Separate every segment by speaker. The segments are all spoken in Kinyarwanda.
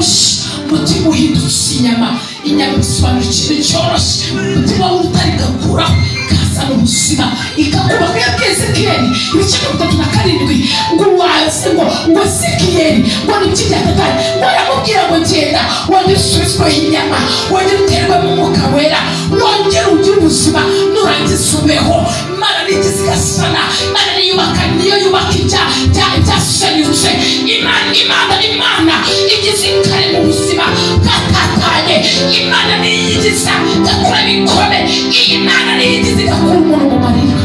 Speaker 1: mushya, umutima uhindutse inyama. Inyama bisobanura ikintu cyoroshye, umutima w'urutare igakuraho ikazana ubuzima, ikakubaka. Yabwiye Ezekiyeli ibice 37 ngo waze ngo Ezekiyeli ngo nibyo byatatanye, ngo aramubwira ngo genda wongere usubizweho inyama, wongere uterwe mu mwuka wera, wongere ugire ubuzima, nurangiza ubeho. Imana nigize igasana, Imana niyubaka, niyo yubaka ibyasenyutse. Imana igize ikare mu buzima bwatatanye. Imana niyigiza igakora ibikome. Imana niyigize igakura umuntu mu marira.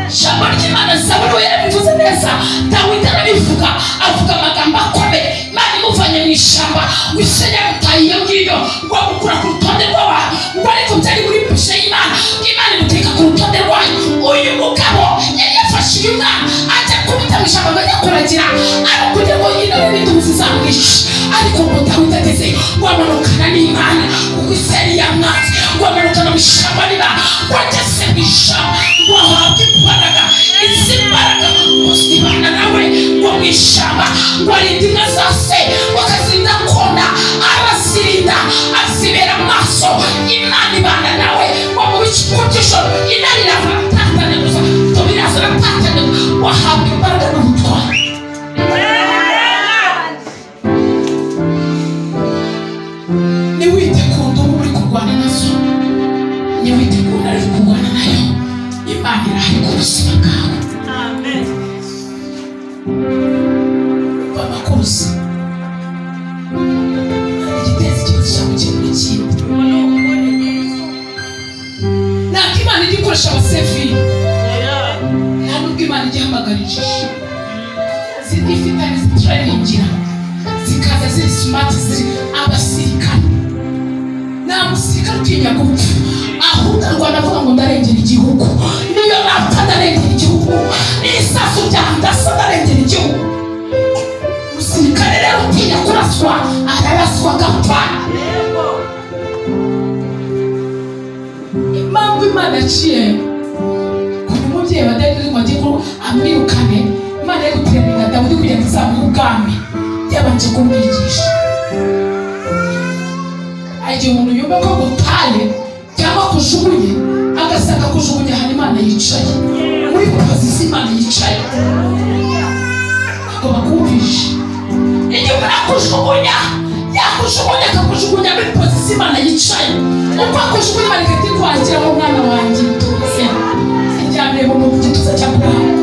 Speaker 1: Ijambo ry'Imana Zaburi we yarabivuze neza, Dawidi arabivuga, avuga amagambo akomeye. Imana imuvanye mu ishyamba ngo ise yamutaye iyo ngiyo, ngo amukura ku rutonde rw'abantu, ngo ariko byari muri bushe y'Imana, Imana imuteka ku rutonde rwayo. Uyu mugabo yari yafashe uyu mwana ajya kubita mu ishyamba ngo ajye kuragira, ari ukugira ngo intare n'indubu zizamwice. Ariko ngo Dawidi agezeyo ngo amanukana n'Imana, kuko ise yari yamwanze, ngo amanukana mu ishyamba n'Imana, ngo ageze mu ishyamba ngo ahabwe imbaraga. Izi mbaraga ngo zibana nawe ngo mu ishyamba, ngo arinde inka za se, ngo akazirinda kona, arazirinda, azibera amaso. Imana ibana nawe ngo mu bicuku by'ijoro intare irava aratatanya gusa, tobiraza aratatanya, ngo ahabwe imbaraga n'ubutwari. Niwite ku ndubu uri kurwana nazo, niwite ku ntare uri kurwana nayo, Imana irahari ku buzima bwawe. Abakuzi igiteza ikibazo cyawe kintu n'ikindi. Ntabwo Imana ijya ikoresha abasevili, nta nubwo Imana ijya ihamagara injiji, zifitanye zitararingira, zikaza ziri simati, ziri abasirikare. Nta musirikare utinya gupfa, ahubwo arwana avuga ngo ndarengera igihugu, niyo napfa ndarengera igihugu, n'isasu ryandasa ndarengera igihugu. Umusirikare rero utinya kuraswa araraswa agapfa. Impamvu Imana yaciye ku mubyeyi wa Dawidi ngo ajye amwirukane, Imana yo guteranira Dawidi kugira ngo izamuhe ubwami, yabanje kumwigisha. Igihe umuntu yumva ko gutaye cyangwa kujugunye, agasanga kujugunya ahantu Imana yicaye, muri pozisiyo Imana yicaye, ntabwo bakumvisha. Igihe umuntu akujugunya, yakujugunya akakujugunya muri pozisiyo Imana yicaye, uko akujugunya Imana igahita ikwakira ngo mwana wanjye ituze, iryamire mu gituza cya Aburahamu.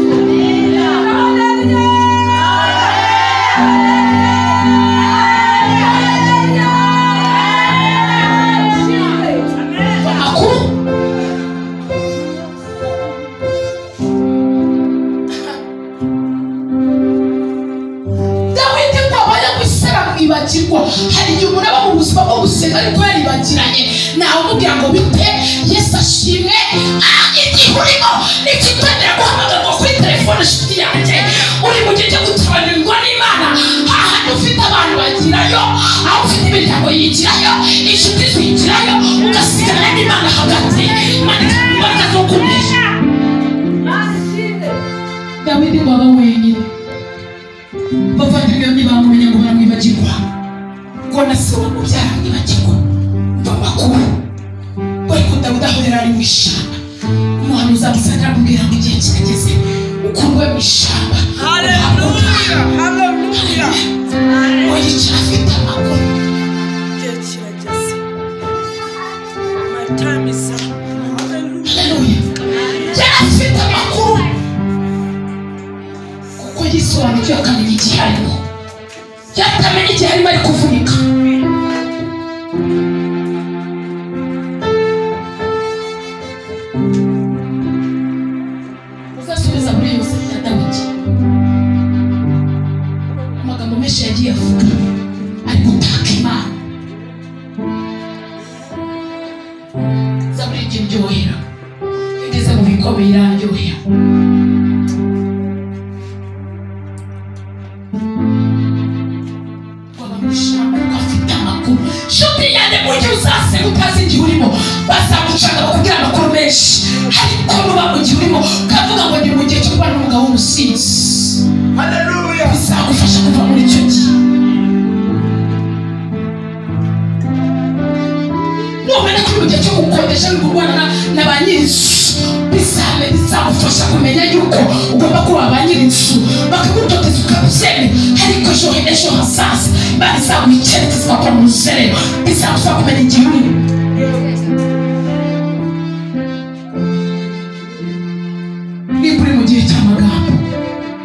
Speaker 1: Hari igihe umuntu aba mu buzima bwo gusenga ariko yaribagiranye, nawe umubwira ngo bite, Yesu ashimwe. Igihe urimo ntikikwemera guhamagarwa kuri telefone, inshuti yanjye, uri mu gihe cyo gutabarirwa n'Imana. Hahandi ufite abantu bagirayo, aho ufite imiryango yigirayo, inshuti zigirayo, ugasigarana n'Imana hagati. Imana ikaguha imbaraga zo kunesha. Dawidi ngo aba wenyine, bavandimwe ntibamumenya ngo baramwibagirwa, ngo na se wamubyara aramwibagirwa. Mva amakuru ariko Dawidi aho yari ari mu ishyamba, umuhanuzi amusanga aramubwira ngo igihe kirageze ukurwe mu ishyamba.
Speaker 2: Haleluya, haleluya.
Speaker 1: Ngo yicara afite amakuru.
Speaker 2: Igihe kirageze. My time is up.
Speaker 1: Haleluya. Yari afite amakuru kuko yisobanukiwe akamenya igihe arimo. Yatamenya igihe arimo ari kuvunika. Uzasubiza muri yose ya Dawidi amagambo menshi yagiye avuga ari gutaka Imana. Zaburi ijya iryohera, iyo ugeze mu bikomeye iraryohera. Inshuti yanjye, mu gihe uzasenga utazi igihe urimo, bazagucanga bakubwira amakuru menshi, ariko nuba mu gihe urimo ukavuga ngo ndi mu gihe cyo kubana n'umugabo w'umusinzi,
Speaker 2: Haleluya.
Speaker 1: bizagufasha kuva muri icyo gihe. Bizagufasha kumenya yuko ugomba kuba ba nyir'inzu bakagutoteza ukabyemera, ariko ejo hazaza Imana izaguha icyerekezo ugakora mu ruzerero. Bizagusaba kumenya igihe urimo. Niba uri mu gihe cy'amagambo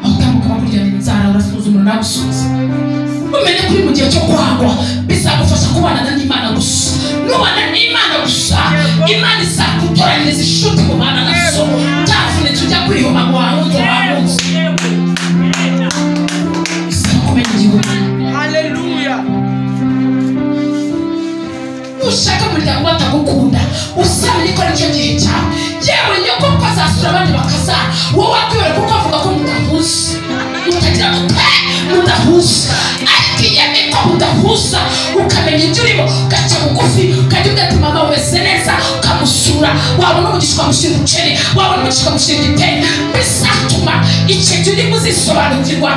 Speaker 1: aho utambuka bakuryana inzara, urasuzuma nagusubiza. Umenye ko uri mu gihe cyo kwangwa, bizagufasha kubana n'Imana gusa. Nubana n'Imana gusa, Imana izagutoranyiriza inshuti mubana nazo. Utavunitse ujya kwihoma ngo wahunze wahunze. Bisaba kumenya igihe urimo.
Speaker 2: Hallelujah.
Speaker 1: Nushaka umuryango batagukunda, uzamenye ko aricyo gihe cyawe. Yewe nyoko ko azasura abandi bakazara, wowe wakwibera kuko avuga ko mudahuza, mutagira mute mudahuza. Ariko iyo ko mudahuza, ukamenya ibyo urimo, ugaca bugufi, ukajya uvuga ati mama umeze neza, ukamusura, wabona umugisha ukamushyira umuceri, wabona umugisha ukamushyira igitenge. Bizatuma icyo gihe urimo uzisobanukirwa,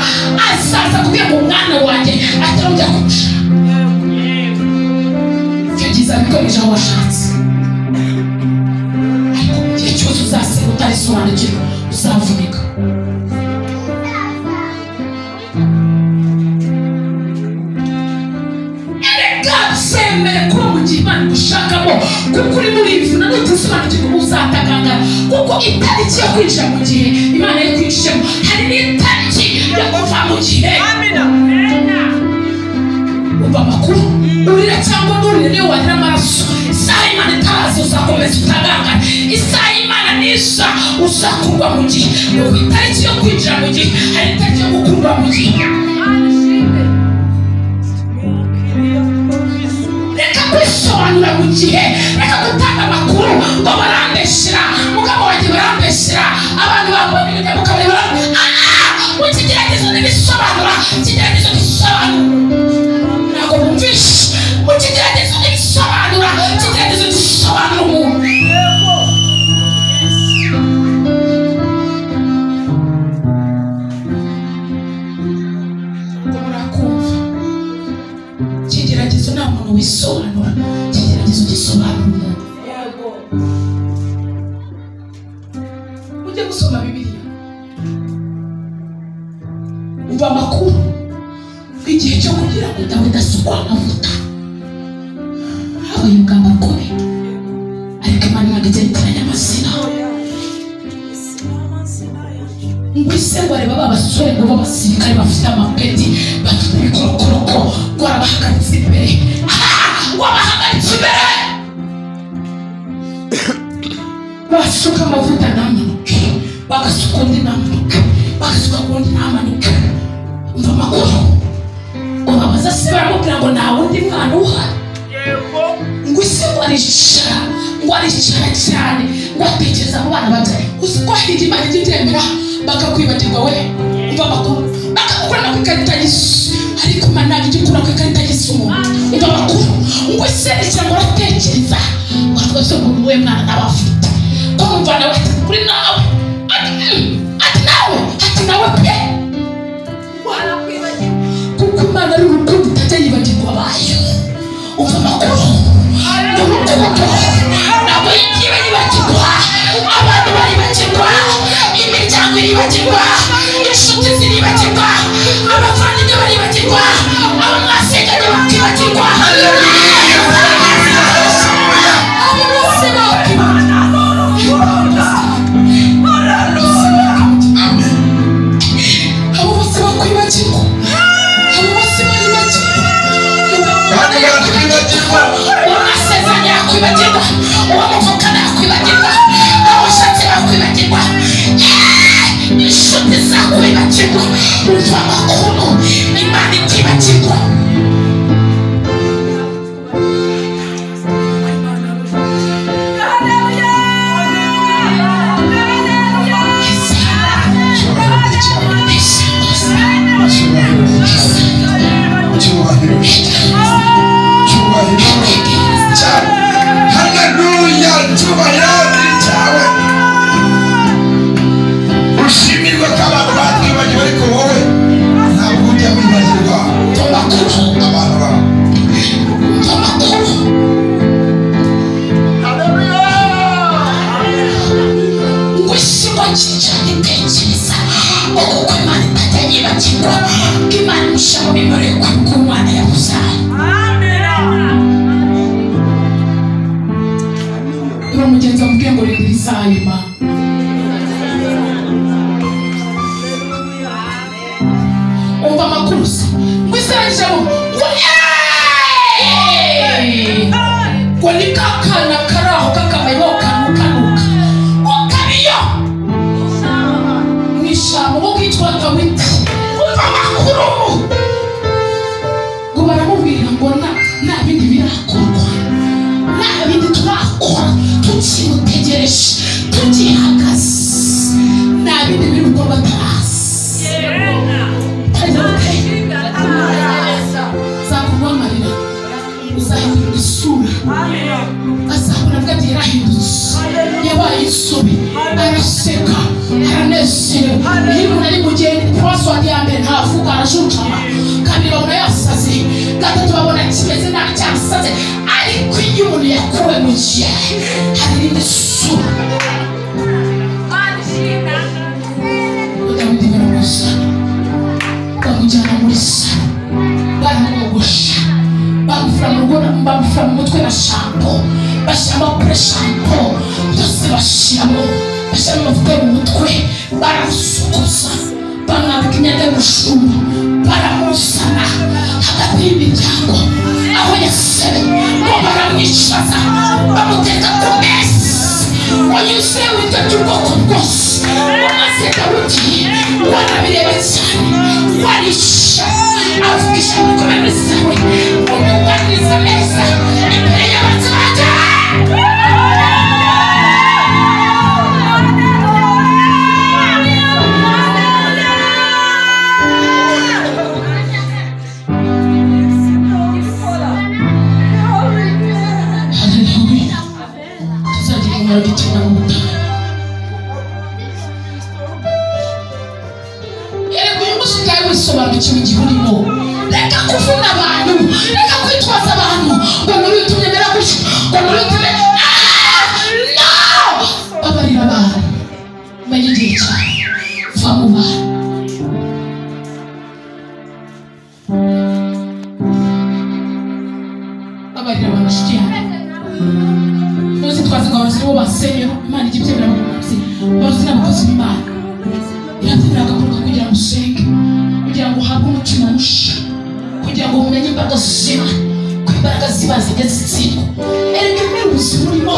Speaker 1: azaza kubwira ngo umwana wanjye atarongera kumushaka. Icyo gihe izabikomeje aho washatse. Ariko mu gihe cyose uzasenga utarisobanukirwa, uzavunika. Erega byemere kuba mu gihe Imana igushakamo, kuko urimo urivuna nutisobanukirwa uzatakangara. Kuko itariki yo kwinjira mu gihe Imana yakwinjijemo, hari n'itariki yo kuva mu gihe.
Speaker 2: Amina.
Speaker 1: Umva amakuru, urira cyangwa nturire, niyo warira amaraso, isaha Imana itaraza uzakomeza utagangara. Isaha Imana niza uzakurwa mu gihe. Kuko itariki yo kwinjira mu gihe, hari itariki yo gukurwa mu gihe. Reka kwisobanura mu gihe, reka gutanga amakuru ngo barambeshyira, mugabo wanjye barambeshyira, abantu bambonye ibintu mu kabari barambeshyira. Mu kigeragezo ntibisobanura, ikigeragezo gisobanura. Ntabwo bumvishe. Mu kigeragezo ntibisobanura, ikigeragezo gisobanura umuntu. Ntabwo murakumva. Ikigeragezo nta muntu wisobanura, ikigeragezo gisobanura umuntu. Ujye gusoma Bibiliya, umva amakuru bw'igihe cyo kugira ngo Dawidi asukwe amavuta. Habaye urugamba rukomeye, ariko Imana ntabwo ijya yitiranya amazina. Ngo ise ngo areba ba basore ngo b'abasirikare bafite amapeti, bafite ibikorokoroko, ngo arabahagaritse imbere. Ngo abahagaritse imbere, basuka amavuta ntamanuke, bagasuka undi ntamanuke, bagasuka undi ntamanuke. Umva amakuru, ngo babaza se baramubwira ngo nta wundi mwana uhari. Ngo ise ngo aricara, ngo aricara cyane, ngo atekereza mu bana babyaye. Uzi ko hirya Imana ijya ibyemera bakakwibagirwa we. Umva amakuru, bakagukura no ku ikarita y'isi, ariko Imana ntabwo ijya ikura ku ikarita y'isi umuntu. Umva amakuru, ngo ise aricara ngo aratekereza, ngo aravuga se ngo ni uwuhe mwana naba afite, ko numva nawe ati kuri nawe, ati ati nawe, ati nawe pe. Kuko Imana ari urukundo itajya yibagirwa abayo. Umva amakuru, ni urukundo ntabwo igiye yibagirwa. Abantu baribagirwa, imiryango iribagirwa, inshuti ziribagirwa, abavandimwe baribagirwa, abo mwasenganye bakibagirwa. Abo bose bakibagirwa. Abo bose bakwibagirwa. Abo bose baribagirwa. Uwo mwasezeranye yakwibagirwa, uwo muvukana yakwibagirwa, uwo washatse yakwibagirwa, inshuti zakwibagirwa. Umva amakuru, Imana itibagirwa.
Speaker 3: Haleluya, icyubahiro ni icyawe. Ushimirwe ko abantu batwibagiwe, ariko wowe ntabwo
Speaker 1: Gushyiramo imibare yo kwibuka umwana yabuzaye. Niba mugenzi amubwiye ngo rindira isaha y'Imana. Umva amakuru se ngo isirangije ngo ngo ni kakana kari aho kakabayeho kanukanuka ngo kariyo mu ishyamba ngo kitwa Dawidi. Umva amakuru ngo baramubwira ngo nta bindi birakorwa, nta bindi turakora, tukimutegereje, tugihagaze, nta bindi biri gukorwa atarazi. Zakurwa amarira, uzahindura isura, azabona avuga ati yarahindutse, yabaye insobe, araseka, aranezerewe. Iyo umuntu ari mu gihe password ya mbere ntavuga, arajunjama, kabiri babona yasaze, gatatu babona kimeze nabi cyasaze, ariko iyo umuntu yakuwe mu gihe hari irindi sura. Dawidi baramuzana, bamujyana muri salo, baramwogosha, bamufura mu rugo, bamufura mu mutwe na shampo, bashyiramo pure shampo, byose bashyiramo, bashyiramo amavuta yo mu mutwe, baramusukuza, bamwambika imyenda y'umushumba, baramuzana hagati y'imiryango aho yasebe, ngo baramwicaza, bamuteka ku meza ngo yuzuye ibiryo by'ubwoko bwose. Maze Dawidi warabireba cyane, warisha, avuga ijambo rikomeye muri zawe, umuganiriza neza imbere y'abaturage. Haleluya. Tuzagira umumaro gitinda mu butayu. Erega uyu munsi utawe wisobanukiwe igihe urimo. Reka kuvuna abantu, reka kwitwaza abantu ngo muri utumye mera gutya, ngo muri utumye no! Babarira abantu, umenye igihe cyawe, va mu bantu. Babarira abantu nshuti yanjye. Ntuzitwaze ngo abarozi nibo basenyera, Imana ijya ibyemera abarozi. Abarozi ni abakozi b'Imana. Irabyemera agakorwa kugira ngo usenge, kugira ngo uhabwe umutima mushya, kugira ngo umenye imbaraga z'Imana, ko imbaraga ziba zijya zitsindwa. Erega imwe ubuzima urimo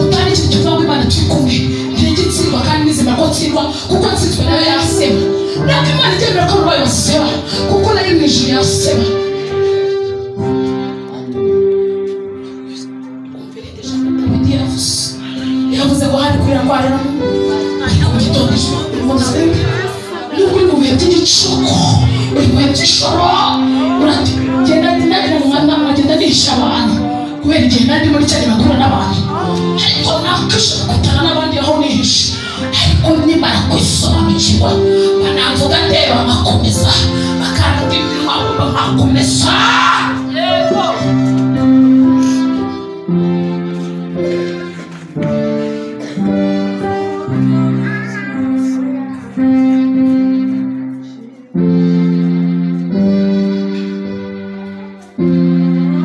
Speaker 1: utari ikintu kivuga ngo Imana turi kumwe, ntijya itsindwa kandi nizemera ko ntsindwa, kuko nsinzwe nayo yaseba. Ntabwo Imana ibyemera ko abarwayi baseba, kuko nayo mu ijuru yaseba. Umva irindi jambo Dawidi yavuze. Yavuze ngo hari kurira kwa rero ariko mu gitondo ijuru nubwo uri mu bihe by'igicuku, uri mu bihe by'ijoro, uragenda nkagenda nihisha abantu kubera igihe nari muri cyane bakura n'abantu, ariko nakwisha gutana n'abandi aho nihisha, ariko nimara kwisobanukirwa banamvuga ndeba nkakomeza, bakanduka iminwa nkakomeza.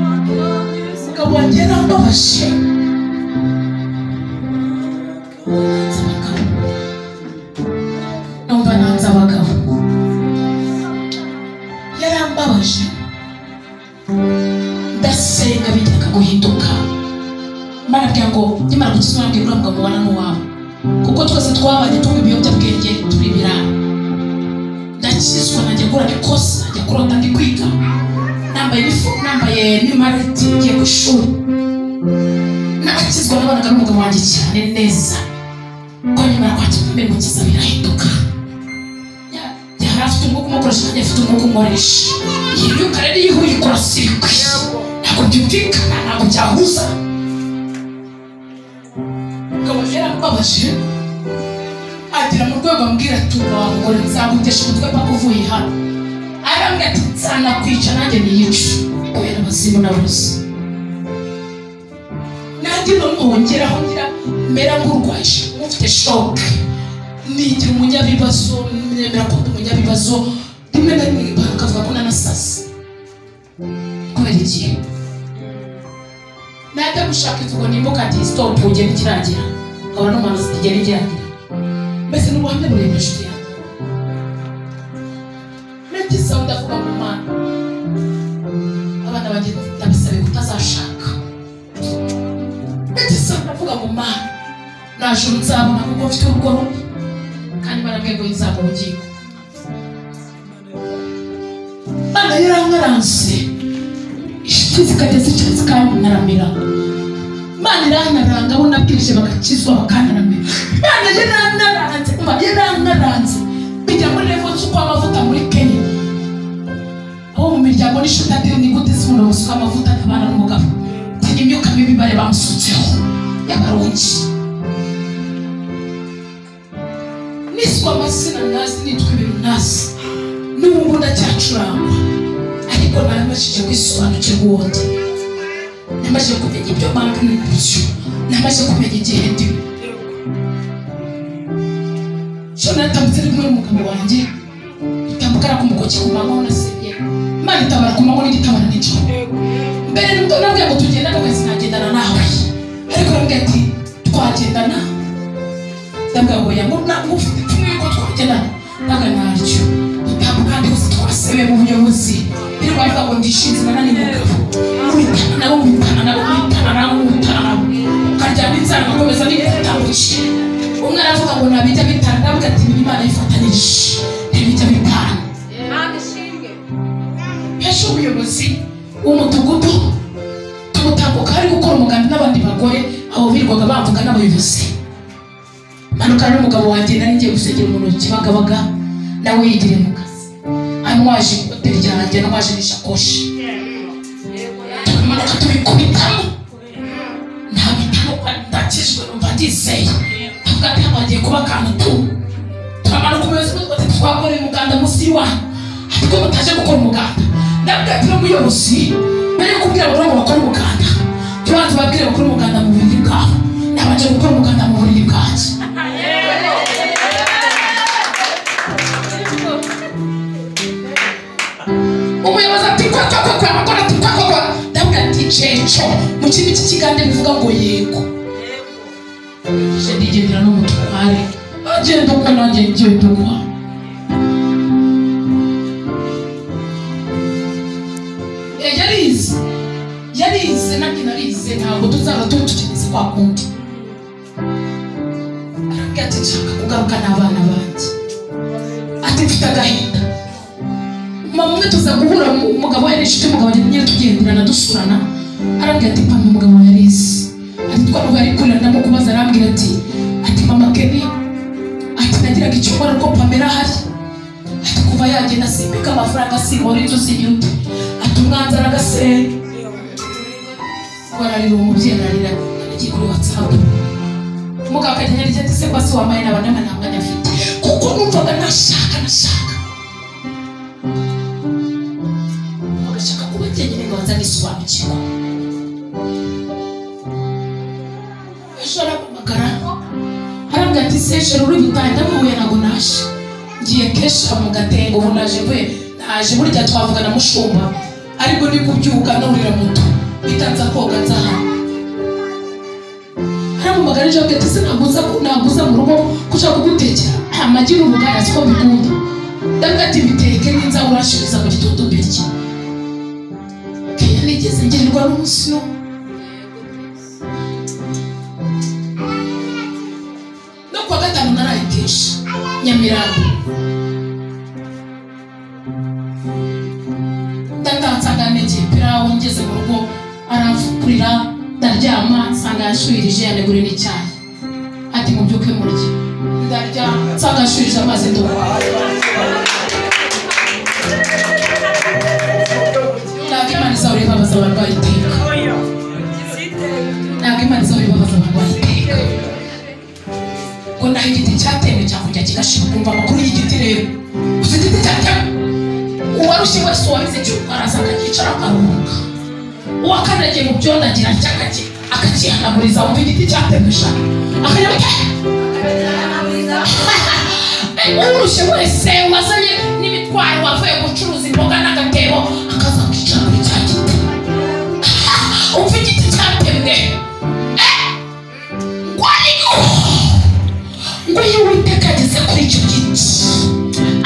Speaker 1: Umugabo wanjye yarambabaje, nanze abagabo, numva nanze abagabo, yarambabaje, ndasenga bijyaga guhinduka. Imana abwira ngo nimara gukizwa nabwira uriya mugabo mubana n'uwawe, kuko twese twabanye tunywa ibiyobyabwenge turi ibirara. Ndakizwa najya gukora ikosa, najya kurota ndi kwiga, nambaye inifomu, nambaye n'imareti ngiye ku ishuri. Nakizwa nabanaga n'umugabo wanjye cyane neza, ko nyuma kwakira mbere mukiza birahinduka. Yari afite umwuka umukoresha, nanjye afite umwuka umukoresha. Iyi myuka rero iyo ihuye ikora sirikwi, ntabwo byumvikana, ntabwo byahuza. Umugabo yarambabaje agera mu rwego ambwira ati umva wa mugore nzagutesha umutwe paka uvuye hano. Arambwira ati nzanakwica nanjye niyice kubera abazimu n'abarozi. Nanjye noneho ngira mera nk'urwaye ufite shock, nigira umunyabibazo, nemera ko ndi umunyabibazo. Rimwe na rimwe bakavuga ko nanasase kubera igihe najya gushaka inzu ngo nimbuka ati stop ugende ikiragira nkabona n'umuhanuzi ati genda ikiragira. Mbese ni ubuhamya burebure inshuti yanjye. Nagize aho ndavuga ngo Mana, abana banjye ndabasabe kutazashaka. Nagize aho ndavuga ngo Mana, nta juru nzabona kuko mfite urugo rubi kandi barambwiye ngo nzaba ubugingo. Mana yarankaranze, inshuti zikajya zicara zikantaramira. Mana irankaranga, abo nabwirije bagakizwa bakantaramira. Mana yarankaranze, umva yarankaranze bijya muri level z'uko amavuta muri Kenya. Abo mu miryango n'inshuti ati ni gute se umuntu basuka amavuta akabana n'umugabo? Tinya imyuka mibi bari bamusutseho y'abarundi. Niswe amazina ntazi, nitwa ibintu ntazi, n'ubu ngubu ndacyacurangwa, ariko narabashije kwisobanukirwa uwo ndi. Namaze kumenya ibyo mpamvu n'ibyo, namaze kumenya igihe ndimo. Ejo natambutse ndi kumwe n'umugabo wanjye, dutambuka ku mukoki ku manywa nasenye. Imana itabara ku manywa n'igitabara nijoro. Mbere nibwo nabwiye ngo tugenda ku kazi nagendana nawe, ariko arambwira ati twagendana. Ndabwira ngo oya, ngo ufite ipfunwe yuko twagendana. Ndaga naryo dutambuka kandi gusa twasebe mu buyobozi. Birirwa bavuga ngo ndishinze na ni mugabo. Nkubitana nabo, nkubitana nabo, nkubitana nabo, nkubitana nabo. Ukaryama inzara ngakomeza nikutambukira. Umwe aravuga ngo nabijya bitana, ndavuga ati ibi Imana yifatanyije ntibijya bitana. Ejo ubuyobozi w'umudugudu tumutambuka ari gukora umuganda n'abandi bagore, abo birirwaga bamvuga n'abayobozi. Manuka n'umugabo wanjye nari ngiye gusengera umuntu Kibagabaga, nawe yigiriye mu kazi, antwaje ikote ryanjye, antwaje n'ishakoshi. Tumanuka tubikubitamo, ntabitamo ndakijwe numva ndizeye. Ndavuga ati hano hagiye kuba akantu tu. Turamanuka umuyobozi w'umudugudu ati twakoreye umuganda munsi y'iwanyu, ariko mutaje gukora umuganda. Ndavuga ati n'umuyobozi mbere yo kubwira abantu ngo bakore umuganda, tubanze ubabwire bakore umuganda mu buriri bwabo. Nabanje gukora umuganda mu buriri bwanjye. Umuyobozi ati kwa kwa kwa kwa, abagore ati kwa kwa kwa. Ndavuga ati ceco mu kimi cy'ikigande bivuga ngo yego. Nje ndigendera n'umutware agenda uko nanjye ngenda uko. Yarize, yarize nanjye narize, ntabwo tuzaba tucecetse kwa kundi. Arambwira ati nshaka kugaruka n'abana banjye, ati mfite agahinda. Mama umwe tuza guhura, umugabo yari inshuti y'umugabo wanjye, nyine tugenderana dusurana. Arambwira ati papa umugabo yarize, ati twaruhuye ari kurira, ndamukubaza. Arambwira ati mama Kenny, ati nagiraga icyo nkora ko Pamela ahari, ati kuva yagenda simbika amafaranga, sinkora inzu sinyute, ati umwanzi aragasenga. Ararira umubyeyi ararira, agiye kuri WhatsApp. Umugabo akajya anyandikira ati se basi wambaye n'abana nta mwanya afite, kuko numvaga nashaka agashaka kuba jyenyine ngo abanze anisobanukirwa. Ejo arampamagara arambwira ati se joro uri gutaha? Ndamuhuye ntabwo naje, ngiye kesha mu gatengo, ubu naje mvuye naje burya twavugana mushumba, ariko ni kubyuka nurira moto bitanza koga nza hano. Arampamagara ejo ati se ntabwo uza mu rugo ko ushaka kugutekera amagi n'ubugari siko mbikunda. Ndavuga ati biteke ninza urashiriza mu gitondo mbirye. Kenya nigeze ngirirwa n'umunsi n'umwe. No kuwa gatanu naraye kenshi Nyamirambo, ndataha nsanga ntekeye ipirawu, ngeze mu rugo aramfukurira ndaryama, nsanga yashuhirije yaneguriye n'icyayi, ati mubyuke murye. Ndarya nsanga yashuhirije amazi nduba. Ntabwo Imana izahora ibabaza abarwayi iteka, ntabwo Imana izahora ibabaza abarwayi iteka. Ngo naho igiti cyatemwe cyakujya kigashibuka. Kumva amakuru y'igiti rero, gusa igiti cyatemwe uwarushye wese uwabize icyuko araza akakicara akaruhuka, uwakandagiye mu byondo agira atya akakihanaguriza. Wumva igiti cyatemwe sha akajya urushye wese wazanye n'imitwaro. Umutwaro wavuye gucuruza imboga n'agatebo akaza kwicara kuri cya giti. Umva igiti cyatemwe. Ngo ariko ngo iyo Uwiteka ageze kuri icyo giti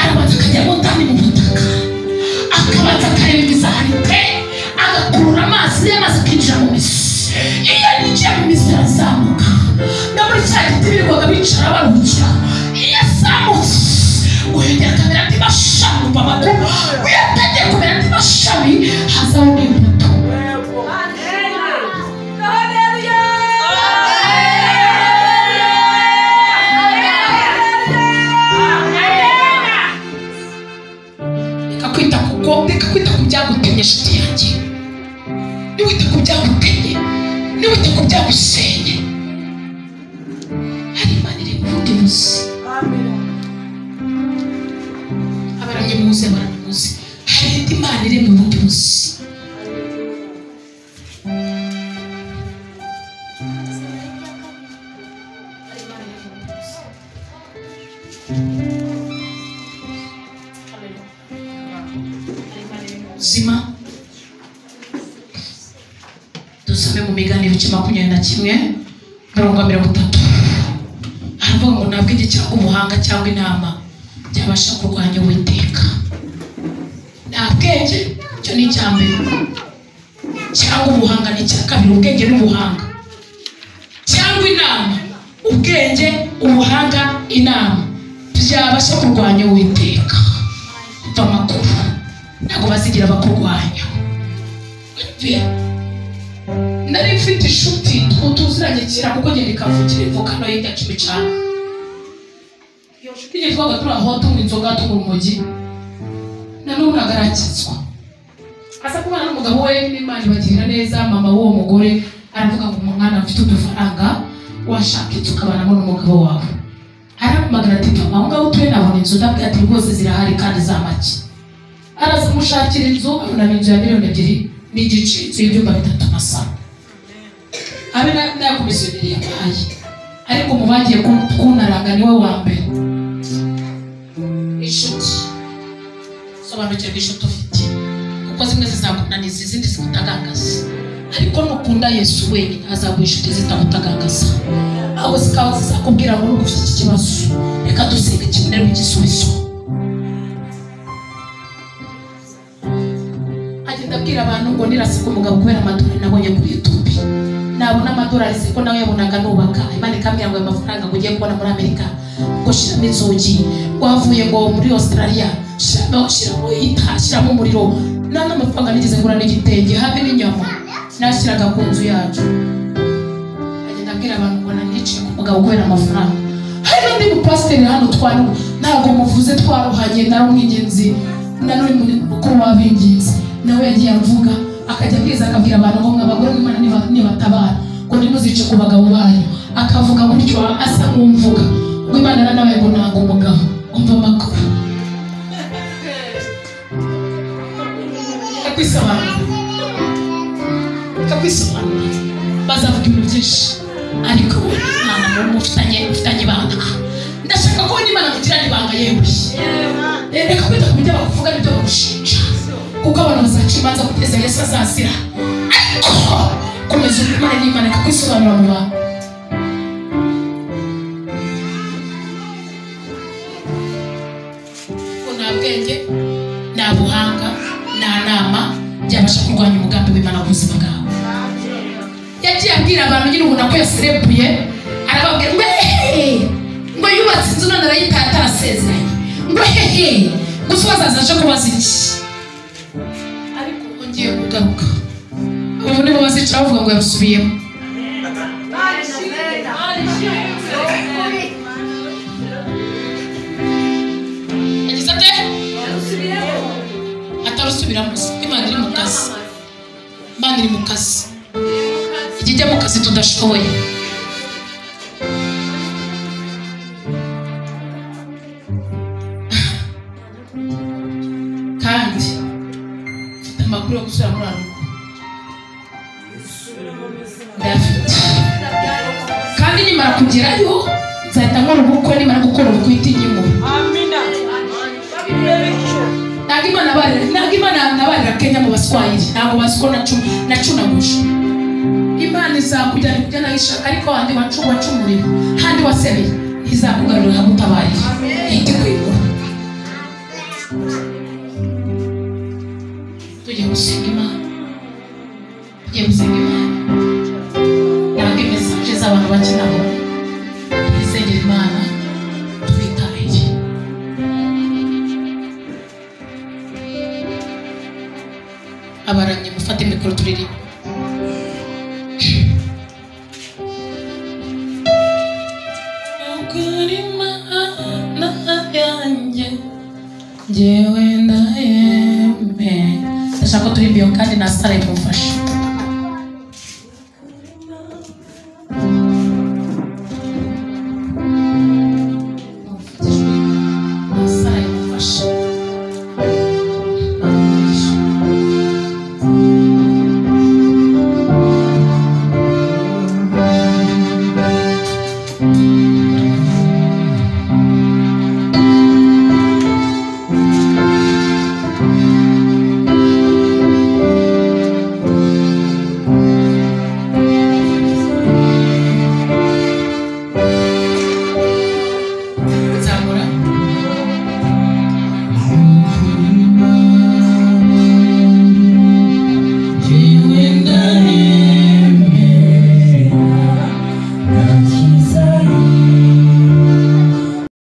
Speaker 1: arabanza akajyamo ndani mu butaka, akabanza akareba imizaharite, agakurura amazi y'amazi akinjira mu mizi. Iyo yinjiye mu mizi arazamuka. No muri cya giti birirwaga bicara baruhukira. Iyo azamutse ngo yongera akamera andi mashami, umva amakuru, iyo atangiye kumera andi mashami hazaho n'imbuto. Reka kwita kuko, reka kwita ku byagutemye nshuti yanjye. Niwita ku byagutemye, niwita ku byagusenye, hari Imana iri mu bundi buzima. Abaramye muze, abaramye muze, hari indi Imana iri mu bundi buzima. Hari Imana iri mu bundi buzima. Haleluya. Hari Imana iri mu buzima. Dusome mu migani ibice 21 mirongo 30. Aravuga ngo nta bwenge cyangwa ubuhanga cyangwa inama byabasha kurwanya Uwiteka. Nta bwenge, icyo ni icya mbere, cyangwa ubuhanga ni icya kabiri. Ubwenge n'ubuhanga cyangwa inama, ubwenge, ubuhanga, inama byabasha kurwanya Uwiteka. Umva amakuru, ntabwo bazigira bakurwanya. Nari mfite inshuti tuziranye kera, kuko ngenda ikavukira imvukano y'ijya Kimicanga. Iyo nshuti igihe twabaga turi aho tunywa inzoga tunywa urumogi, na n'ubu ntabwo arakizwa. Aza kubana n'umugabo we n'Imana ibagirira neza. Mama w'uwo mugore aravuga ngo umwana mfite udufaranga, washaka inzu ukabanamo n'umugabo wawe. Arampamagara ati papa, aho ngaho utuye nabona inzu. Ndabwira ati rwose zirahari kandi za make. Araza kumushakira inzu, abona inzu ya 2.5 miliyoni, inzu y'ibyumba 3 na salo. Abe nayakomisiyoneri yabaye, ariko mu bagiye kunaranga niwe wa mbere. Inshuti, sobanukirwa inshuti ufite, kuko zimwe zizakunaniza izindi zikutagangaza, ariko nukunda Yesu wenyine azaguha inshuti zitagutagangaza, aho zikaba zizakubwira ngo nubwo ufite iki kibazo reka dusenge kibonerwe igisubizo. Agenda abwira abantu ngo niraseka umugabo kubera amadorari nabonye kuri YouTube. Nabona amadorari siko nawe yabonaga nubaka. Imana ikambwira ngo ayo mafaranga ngo ugiye kubona muri Amerika, ngo shiramo inzugi, ngo avuye ngo muri Australia, shiramo ita, shiramo umuriro. Nta n'amafaranga nigeze ngura n'igitenge habe n'inyama nashyiraga ku nzu yacu. Agenda abwira abantu ngo naniciye ku mugabo kubera amafaranga. Hari n'undi mupasiteri hano twari, ntabwo muvuze, twaruhanye, naramwinginze, nanone mukuru w'abinginze nawe yagiye avuga, akajya abwiza akabwira abantu ngo mwabagore mw'Imana nibatabara ngo ntimuzice ku bagabo banyu. Akavuga gutyo asa nk'umvuga ngo Imana nawe ngo nanga umugabo. Umva amakuru, reka kwisobanura, bazavuga ibintu byinshi, ariko wowe Imana mufitanye ibanga. Ndashaka ko n'Imana mugirana ibanga. Yewe, reka kwita ku byo bakuvuga n'ibyo bagushinja, kuko abantu bazaca imanza kugeza Yesu azazira. Ariko komeza ugumane n'Imana, ikakwisobanura mu bantu. Ko nta bwenge, nta buhanga, nta nama byabasha kurwanya umugambi w'Imana mu buzima bwawe. Yagiye abwira abantu nyine ubona ko yaserebuye, arababwira ngo hehe, ngo yubatse inzu none arayitaye atarasezeranye, ngo hehe, gusa bazaza aje kubaza iki. Ariko ubu ngiye kugaruka, ubu nibo bazicara bavuga ngo yarusubiyemo. Yagize ate? Atarusubiramo. Imana iri mu kazi, Imana iri mu kazi, ijya ijya mu kazi tudashoboye. Kandi mfite amakuru yo gusubira muri Aruko, ndayafite, kandi nimara kugerayo nzahita nkora ubukwe. Nimara gukora ubukwe ihita inyimura.
Speaker 2: Amina. Bibe bityo.
Speaker 1: Ntabwo Imana nabarira Kenya mu Baswahili, ntabwo bazi ko nacunaguje. Imana izakujyana kujya nayo ishaka, ariko handi wacumuriwe, handi wasebeye, izakugarurira ihagutabarira, ihite ikwegura. Tugiye gusenga Imana, tugiye gusenga Imana. Ntabwo mesaje z'abantu bake nabo twisengera Imana twitabire. Abaramyi mufate mikoro turirimbe. Ukuri Imana yanjye njyewe ndayemeye. Ndashaka ko turirimba iyo kandi na Sara imufashe.